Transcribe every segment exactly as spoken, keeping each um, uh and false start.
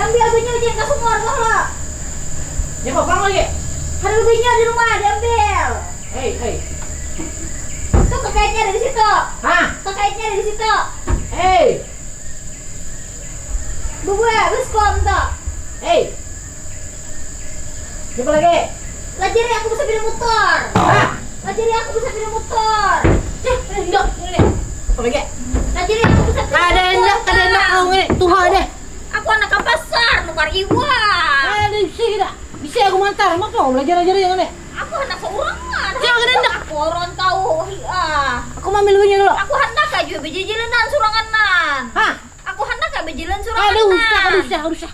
Ambil banyu, jangan ka sumur tuh lo. Nyapu pang lagi. Ada banyu di rumah, diambil. Hei, hei. Tuh kakaitnya ada di situ. Hah? Kakaitnya ada di situ. Hei. Bubuha, baskom tuh. Hei. Siapa lagi? Lajari aku basapida mutur. Hah? Lajari aku basapida mutur. Cih, hendak ini. Apa lagi? Lajari aku basapida mutur. Kada hendak, kada hendak kau ini. Tuha deh. Aku handak ka pasar nukar iwak. Ada isi kita. Bisa aku mantar, mau kau belajar aja yang ini. Aku handak saurangan. Jangan handak. Aku orang tahu. Ah. Aku mau ambil banyu dulu. Aku handak aja bejejelenan suranganan. Hah? Aku handak ya bejalan surangan. Ada usah, ada usah, ada usah.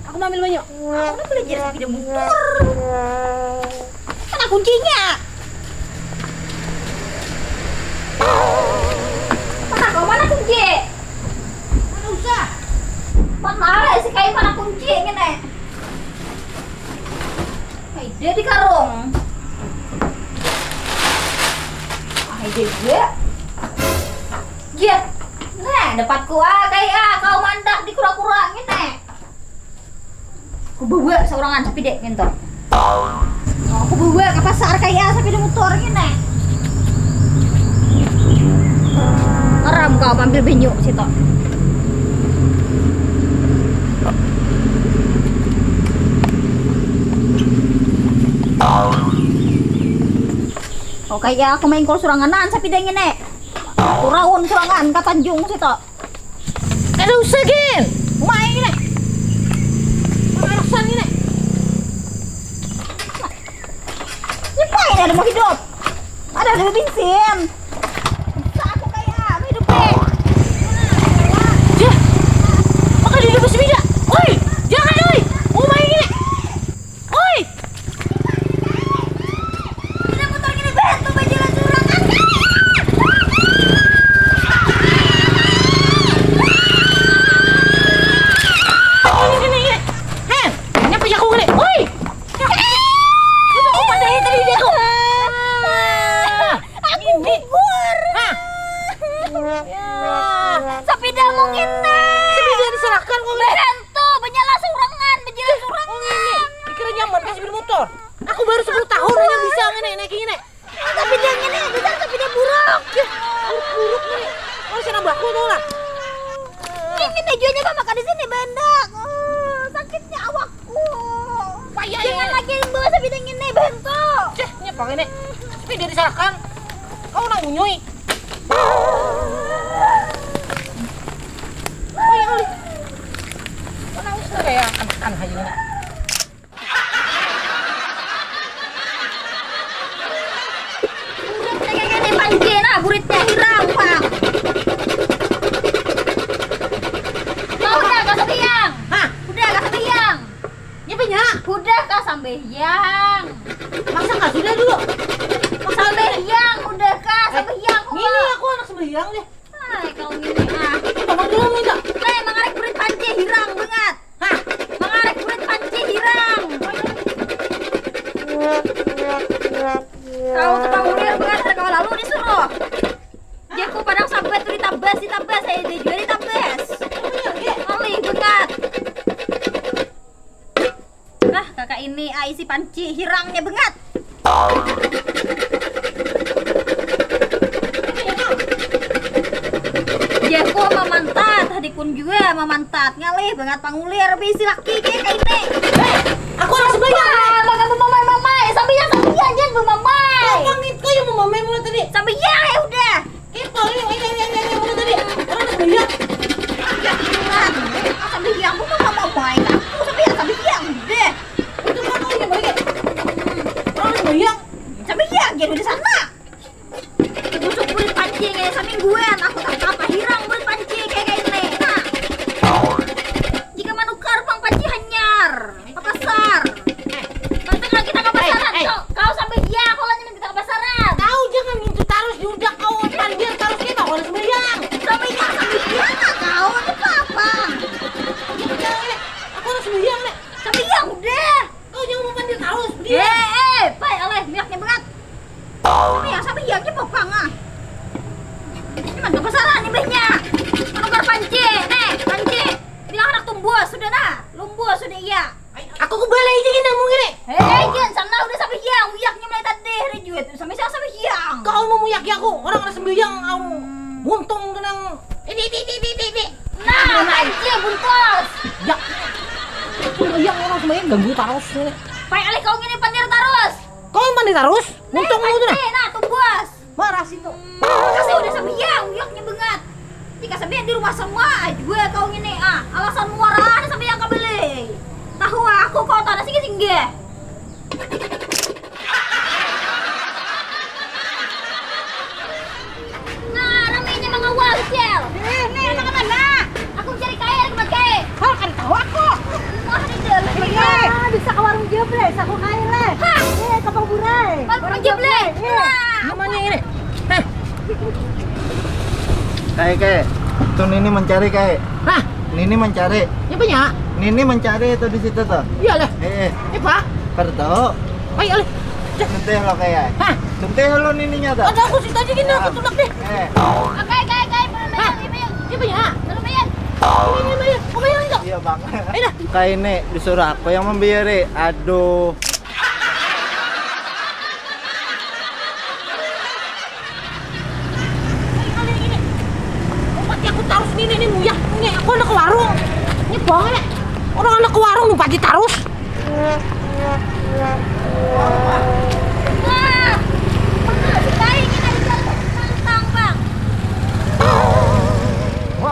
Aku mau ambil banyu. Aku nak belajar sepeda motor. Mana kuncinya? Mana kau, mana kunci? Ada usah. Mana si kai, mana kunci ini? Ada di karung. Ada juga. Jih, nah dapatku ah, kai ah, kau mandak di kura-kura ngini. Aku bawa saurangan sapida ngintu. Aku bawa ka pasar kai ah, sapida mutur ngini. Karam kau maambil banyu situ. Oke ya, aku maingkul suranganan sapida ngini. Aku raun surangan ka Tanjung situ. Kada usah gin. Umai ngini. Pamarasan ngini. Nyepai ada mau hidup. Ada ada bensin. Sa aku kaya mau hidup deh. Jah. Maka dia dapat sepeda. Oi, jangan oi. Umai ngini. Oi. Kita motor gini bantu bajalan surang. Ini, ini, ini. Hen, nyapa jaku gini. Oi. Itu apa deh tadi jaku? Aku gugur. Hah? Ya. Sepeda mungkin teh. Sepeda diserahkan kok. Bantu, banyalah surangan, banyalah surangan. Dikira nyaman kasih motor. Aku baru sepuluh tahun hanya bisa ngene naik ngene. Tapi dia ngene, bisa tapi dia buruk. Ya, buruk, buruk ngene. Mau sana baku tau lah. Ini tujuannya apa makan di sini bandak. Oh, sakitnya awakku. Payah. Jangan ya. Lagi bawa sepeda ngene bantu. Ceh, ini apa ngene? Sepeda diserahkan. Kau nang bunyoi. Payah kali. Kau nangis lah kayak anak-anak aja ini. Buritnya kayak gini, panci nah, buritnya hirang, Bang. Kau udah gak sembahyang? Hah? Udah gak sembahyang? Nyapanya? Udah gak sembahyang? Maksa gak sudah dulu? Sembahyang, udah gak sembahyang, ini aku anak sembahyang deh. Hai, kau ini ah. Ini bapak dulu minta. Hai, mangarik burit panci hirang bangat. Hah? Mangarik burit panci hirang. Kau tukang ulir bangat, ada kawa lalu disuruh. Jaku padang sambat tu ditabas, ditabas, saya dia juga ditabas. Ngalih bangat. Nah, kakak ini ah, isi panci hirangnya bangat. Jaku mamantat, hadikun jua mamantat, ngalih bangat pangulir, bisi laki kaya kaini. Hei, aku handak sembahyang. Wah, maka bemamai-mamai, sambiang, sambiang, jan bemamai. Pamit kaya bemamai mula tadi. Sambiang, ya udah. Kita, ayo, ayo, ayo, ayo, ayo, mula tadi. Orang handak sembahyang. Sambiang, bemamai, aku sambiang, sambiang, udah. Itu kan kau yang balik. Orang handak sembahyang. Sambiang, jan udah sana. Busuk burit panci kaya samingguan, aku tak apa hirang burit panci kaya kaini. Nah. Jika manukar pang panci hanyar, ka pasar. Bantu kalo kita ka pasaran, eh, eh. Kau, kau sampai iya, aku lah nyaman kita ka pasaran. Kau jangan ngintu tarus, diudak kau. Tumbas. Ya. Sembahyang orang sembahyang ganggu tarus ini. Pai alih kau ngini pandir tarus. Kau pandir tarus? Nih, muntung kau tu nah. Nah, tumbas. Marah situ. Kasih udah sambiang, uyaknya banget. Jika sambiang di rumah semua, ah, jua kau ngini, ah. Alasan muara ada sambiang kabeli. Tahu aku kau tanah singgih-singgih. Nah, ramainya mangawal, Cel. Eh, nih, anak mana? Aku cari kain, Mat, kain. Hal, kan tahu aku. Wah, di dalam. Iya, bisa ke warung Jeblay, aku kain leh. Hah? Eh, ke Pangburai. Warung Jeblay. Iya. Nah, namanya ini. Heh. Kayak, kayak. Tuh Nini mencari, kayak. Hah? Nini mencari. Siapanya? Nini mencari itu di situ tuh. Iya leh. Eh, eh. Siapa? Kada tahu. Ayo leh. Cek. Nanti lo kayak. Hah? Nanti lo Nininya tuh. Ada aku situ aja gini, aku tulak deh. Eh. Oke, oke, oke, belum bayar, belum bayar. Siapanya? Belum bayar. Ini bayar. Mau bayar itu? Iya, Bang. Ayo dah. Kayak ini disuruh aku yang membiayai. Aduh. Kali ini. Umpati aku tarus nih, nih, nih, muyah. Ini aku anak ke warung. Ini buang ya. Orang anak ke warung umpati tarus. Wah, betul sih, Bang. Ini ada jatuh tentang, Bang.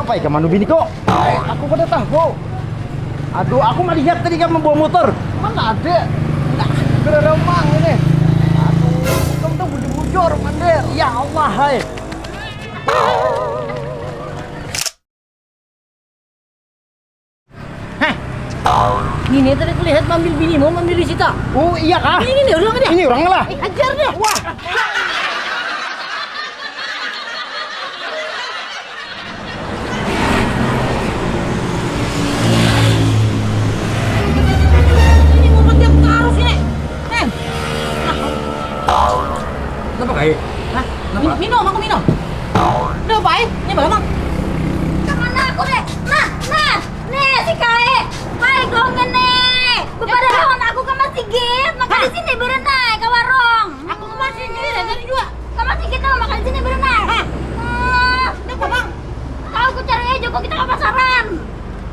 Apa ikan manu bini kok? Aku kada tahu. Aduh, aku melihat tadi kan membawa motor. Mana ada? Nah, geremang ini. Aduh, kamu tuh bujur-bujur, Mandir. Ya Allah, hai. Heh. Ini tadi kulihat mambil bini, mau mambil di situ. Oh, iya kah? Ini, ini orang dia. Ini orang lah. Eh, hajar dia. Wah. Ini mau mati aku tarus ini. Eh. Kenapa, Kai? Hah? Kenapa? Min-, minum, aku minum. Udah, Pai. Ini belum, Mang. Kemana aku deh? Nah, nah. Nih, si Kai. Kai, kau ngene. Bepada lawan aku ke masjid. Maka di sini berenai ke warung. Aku ke masjid, ini dari juga. Kamu sih kita makan di sini berenang. Hah? Eh, ini apa, Bang? Tahu ku cari aja kok kita ke pasaran.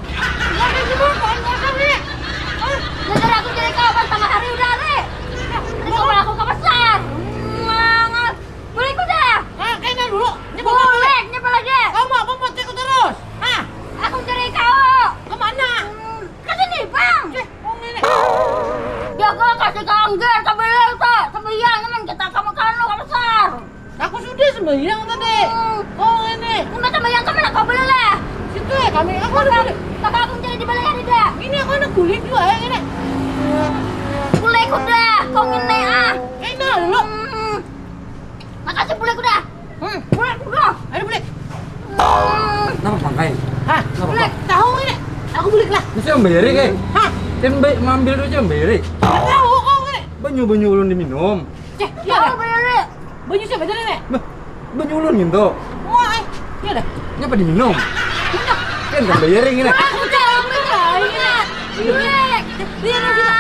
Enggak ada juga, Bang, pasar nih. Hah? Gara-gara aku cari kawan tengah hari udah hari. Ini kau aku ke pasar. Mangas. Boleh ku dah. Ah, kayaknya dulu. Ini boleh, ini apa lagi? Kamu apa mau aku terus? Hah? Aku cari kau. Kemana? Hmm. Kasih nih, Bang. Cih, wong ini. Ya, kau kasih ke Angger, sebelah tu. Sembahyang, teman kita kamu kan lu besar. Aku sudah sembahyang tadi. Hmm. Wong ini. Ini sembahyang ke mana kau boleh lah? Situ ya kami. Aku ada Maka, boleh. Maka aku jadi di balai hari dah. Ini aku anak kulit juga ya ini. Boleh kuda, kau ngene ah. Ini dulu. Hmm. Makasih boleh kuda. Hmm, bulik, bulik. Ayo, bulik. Hmm. Kenapa, Bang, Kai? Hah? Kenapa, bulik. Bang? Tahu ini. Aku bulik lah. Mesti membayari, Kai? Hah? Kan baik, mambil duit membayari. Tahu kau ini. Banyu, banyu ulun diminum. Cih, iya dah. Bayari. Banyu siapa tadi, Nek? Bah, banyu ulun gitu. Wah, eh. Iya dah. Ini apa diminum? Minum. Kan, kan bayari ini. Aku cakap, aku cakap. Bulik. Iya, iya, iya.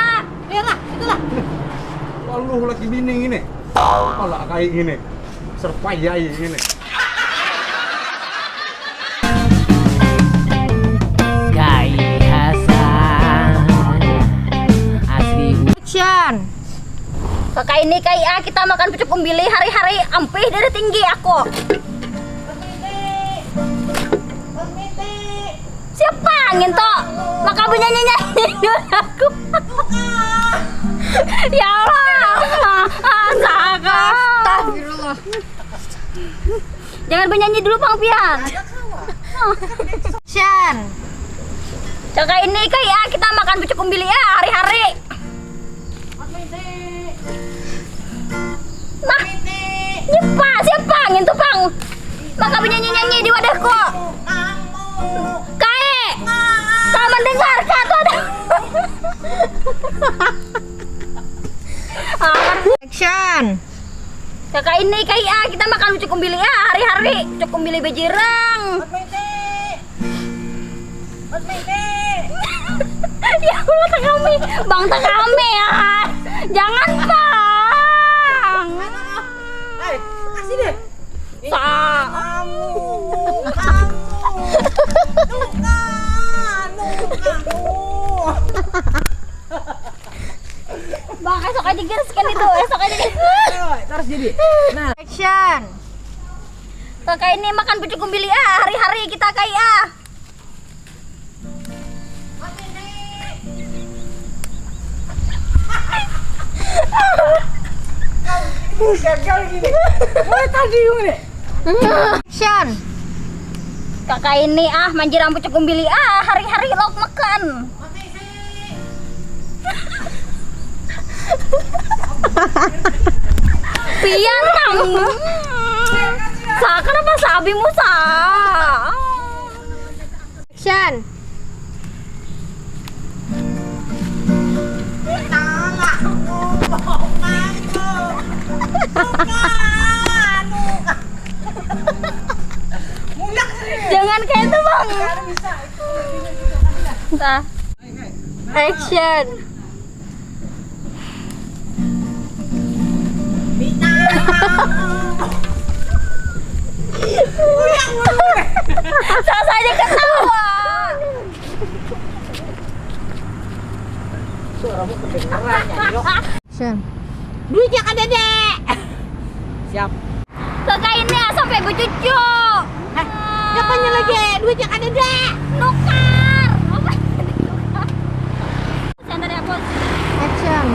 Iya lah, itulah. Lalu laki bini ini. Pala kayak gini. Serpayai gini. Gaya Hasan. Asli. Action. Kakak ini kayak kita makan pucuk umbili hari-hari ampih dari tinggi aku. Siapa angin to? Maka benyanyi-nyanyi dulu aku. Ya Allah. Ah, ah, saga. Astagfirullah. Jangan benyanyi dulu, Bang Pian. Shan. Kakak ini kayak kita makan pucuk umbili ya hari-hari. Nah, siapa? Siapa angin tuh, Pang? Maka bernyanyi-nyanyi di wadahku. Kae. Kau mendengar, Kak, tuh ada. Action. Kakak ini kayak kita makan pucuk umbili ya hari-hari. Pucuk umbili bejirang. Ya Allah, tak kami. Bang, tak kami ya. Jangan, Bang. Hai, kasih deh. Sa- Kamu, kamu. Tukang. Esok aja, guys, kan itu. Esok aja, guys. Terus jadi. Nah. Action. Kakak ini makan pucuk kumbili ah, hari-hari kita kayak ah. Gagal gini. Mulai tadi ini. Action. Kakak ini ah, manjiram pucuk kumbili ah, hari-hari lauk makan. Pian kamu. Sa, kenapa sabi musa? Action. Jangan kayak itu, Bang. Nah. Action. Sasa aja ketawa. Suaramu kedengeran ya, Yok. Action. Duitnya kada ada. Siap. Kakak ini ah, sampai becucu. Hah? Siapanya lagi? Duitnya kada ada. Nukar. Apa? Santai ya, Bos. Action.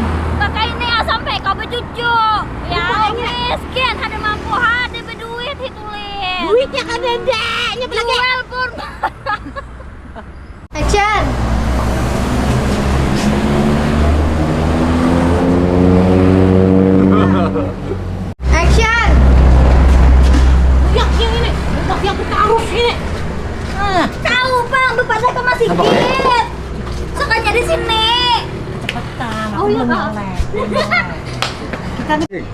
Kakak ini ah, sampai kau becucu. Ya, miskin, ada mampu, ada beduit, hitulit. Duitnya kada ada. Nyapa lagi? Jual pun. Action. Action. Yang yang ini, yang aku tarus ini. Ah. Kau bang, bapak saya ke masjid. Sukanya di sini. Cepetan, oh, iya, Kak. Kita nih.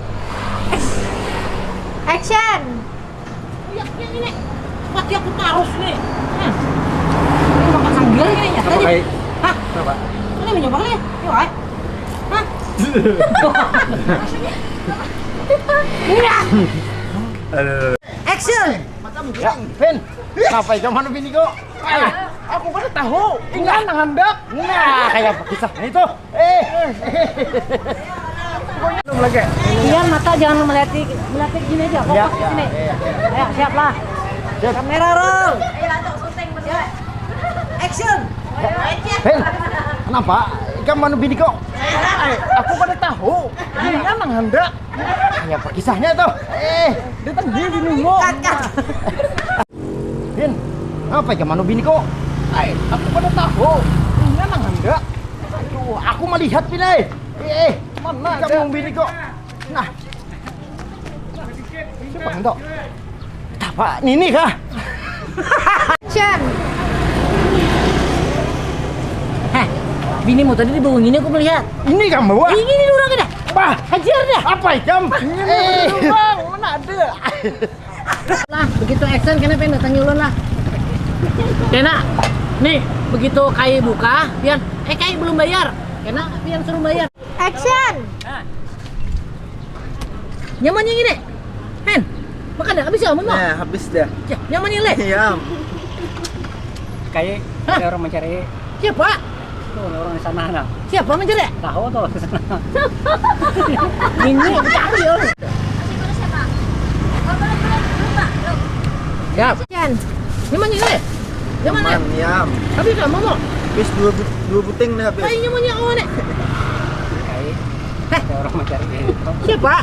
Action. Uyaknya ini, mati aku tarus nih. Hmm. Ini makan sambil ini ya. Apa tadi? Kayak hah? Apa? Ini mencoba kali ya? Yuk, ah. Hah? Enggak. Aduh. Action. Ya, Vin. Kenapa ikam mana bini kok? Aku kada tahu. Enggak nang handak. Nah, kayak kisah itu. Eh. Belum lagi. Iya, mata jangan melihat di, melihat di sini aja. Fokus ya, di sini. Iya, iya. Ayo, siap lah. Siap. Kamera roll. Action. Hei, kenapa? Ikam mana bini kok? Eh, aku kada tahu. Ini nang handak. Hanya kisahnya tuh. Eh, datang dia di nunggu. Cut, cut. Bin, ngapa ikam anu bini ko? Ai, aku kada tahu. Inya nang handak. Aduh, aku malihat, Bin, ai. Eh, mana ikam ada nang bini ko? Nah. Siapa handak? Tapa, Nini kah? Action. Heh, binimu tadi dibawa ngini aku melihat. Ini ikam bawa? Ini, ini orang ini. Bah, hajar dah. Apa ikam? Eh, Bang, mana ada? Lah, begitu action kena pian datangi ulun lah. Kena, nih, begitu kai buka, pian, eh, kai belum bayar. Kena, pian suruh bayar. Action. Nyamannya gini. Hen, makan dah, habis ya, Mun, Bang? Nah, habis dah. Ya, nyamannya, Le. Iya. Kai, hah? Ada orang mencari. Siapa? Tuh, ada orang di sana, nah. Siapa mencari? Tahu tuh orang di sana. Ini mencari orang. Siap. Yan. Nyaman ini. Nyaman, Yan. Nyaman, Yan. Habis lah, Momo. Habis dua bu-, dua buting nih habis. Kai nyamannya awak nih. Kai. Heh. Ada orang mencari. Siapa?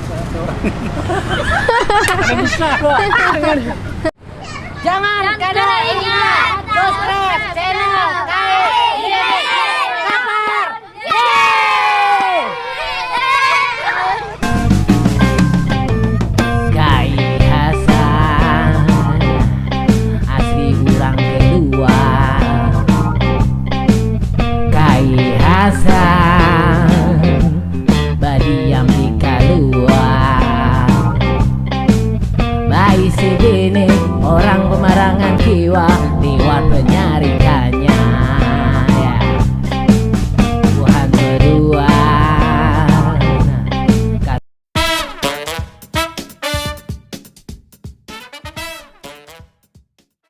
Ada orang. Ada bisa. Jangan kada ingat.